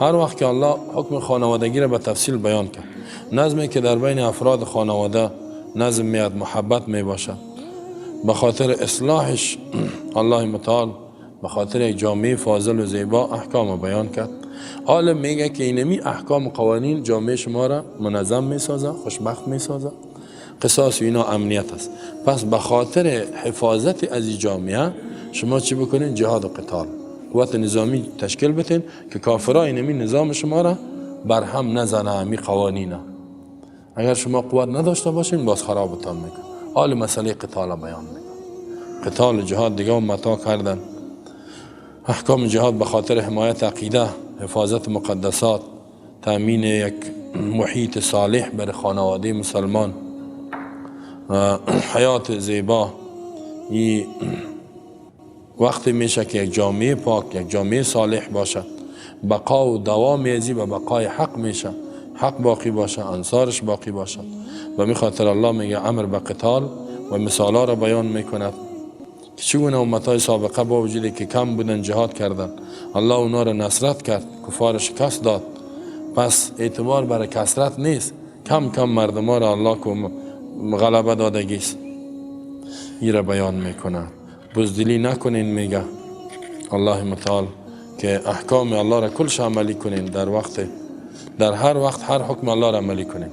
هر وقت که الله حکم خانوادگی را به تفصیل بیان کرد، نظمی که در بین افراد خانواده نظم میاد، محبت می باشد، به خاطر اصلاحش الله متعال به خاطر یک جامعه فاضل و زیبا احکام بیان کرد. عالم میگه که اینمی احکام و قوانین جامعه شما را منظم میسازه، خوشبخت میسازه، قصاص اینا امنیت است. پس به خاطر حفاظت از این جامعه شما چی بکنین؟ جهاد و قتال، قوت نظامی تشکیل بتین که کافرها اینمی نظام شما را برهم نزنه، امی قوانینه. اگر شما قوت نداشته باشین باز خرابتان میکنه. حال مسئله قتال بیان میکنه. قتال و جهاد دیگه امتا کردن. احکام جهاد به خاطر حمایت عقیده، حفاظت مقدسات، تامین یک محیط صالح بر خانواده مسلمان، حیات زیبا. ای وقتی میشه که یک جامعه پاک، یک جامعه صالح باشه، بقا و دوام ازی به بقای حق میشه، حق باقی باشه، انصارش باقی باشه. و می خاطر الله میگه امر به قتال و مثالا را بیان میکند که چگونه امتای سابقه با وجودی که کم بودن جهاد کردن، الله اونا را نصرت کرد، کفار شکست داد. پس اعتبار برای کثرت نیست، کم کم مردم را الله غلبه دادگیست. ای را بیان میکنه. بزدلی نکنین، میگه الله متعال که احکام الله را کلش عملی کنین، در وقت در هر وقت هر حکم الله را عملی کنین.